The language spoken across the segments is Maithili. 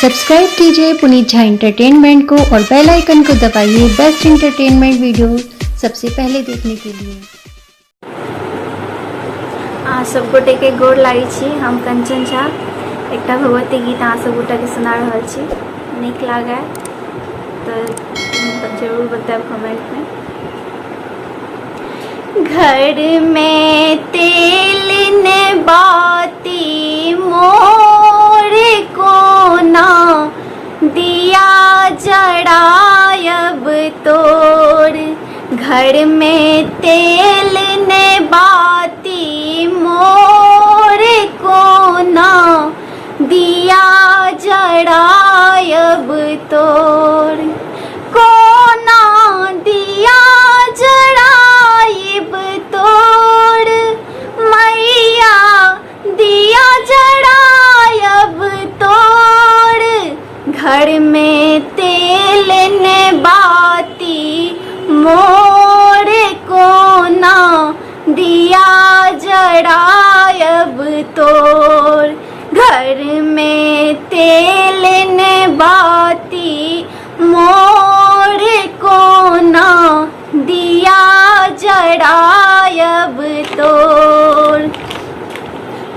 सब्सक्राइब कीजिए पुनीत झा एंटरटेनमेंट को और बेल आइकन को दबाइए बेस्ट एंटरटेनमेंट वीडियो सबसे पहले देखने के लिए। अहाँ सब गोटेके गोर लागै छी। हम कंचन झा एकटा भगवती गीत अहाँ सब गोटेके सुना रहल छी। नीक लागै तऽ जरूर बतायब कमेंटमे। घर में तेल ने बाती मोर कोना दिया जरायब तोर, घर में तेल ने बाती मोर कोना दिया जरायब तोर, कोना दिया जरायब तोर मैया दिया जरायब तोर, घर में तेल ने बाती मोर कोना दिया जरायब तोर, घर में तेल ने बाती मोर कोना दिया जरायब तोर,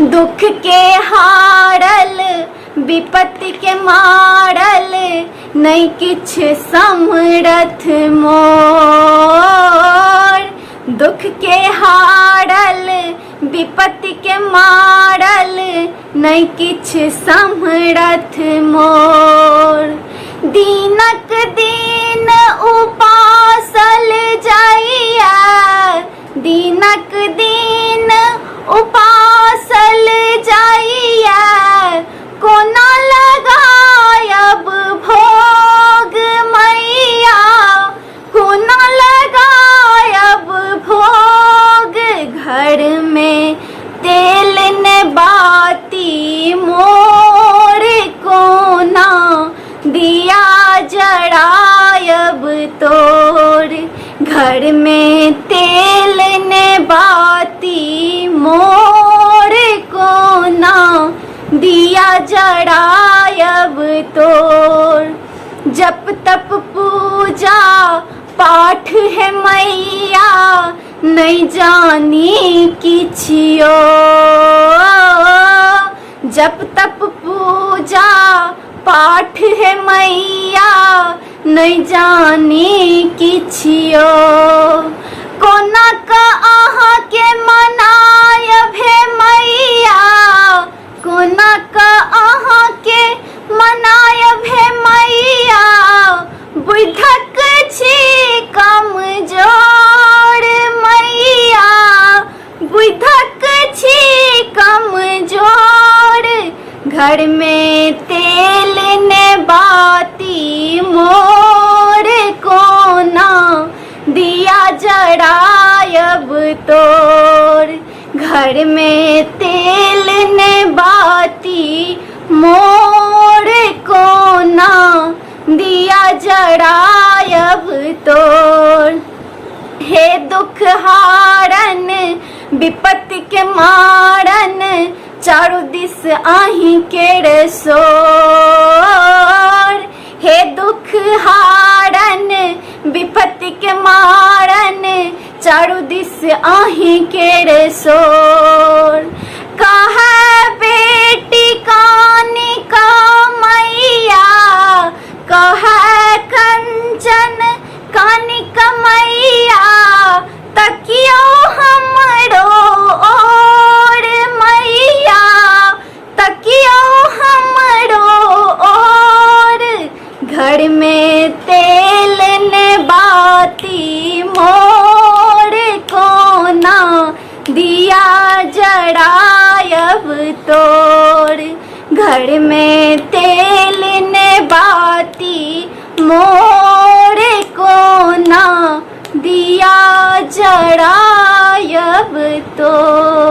दुख के हारल विपत्ति के मारल नहीं किछ समरथ मोर, दुख के हारल विपत्ति के मारल नहीं किछ समरथ मोर, दीनक दीन उपासल जाइया, दीनक दीन उपासल जाइया, कोना लगायब भोग मैया, कोना लगायब भोग, घर में तेल ने बाती मोर कोना दिया जरायब तोर, घर में तेल ने बाती मोर कोना दिया जरायब तोर, जप तप पूजा पाठ है मैया नहीं जानी किछियो, जप तप पूजा पाठ है मैया नहीं जानी किछियो, कोना का अहाँ के मनायब हे मैया, कोना का अहाँ के मनायब हे मैया, बुधक छी कमजोर मैया, बुधक छी कमजोर, घर में तेल ने बाती मोर कोना दिया जरायब तोर, घर में तेल ने बाती मोर कोना दिया जरायब तोर, हे दुख हारन विपत्ति के मारन चारू दिस आही केर शोर, हे दुख हारन विपत्ति के मारन चारू दिस आही केर शोर, कहे बेटी कानी का मैया, कहे कंचन कानी कमैया, तकियो हमरो और मैया, तकियो हमरो और, घर में तेल ने बाती मोर कोना दिया जरायब तोर, घर में तेल ने बाती मोर कोना दिया जरायब तोर।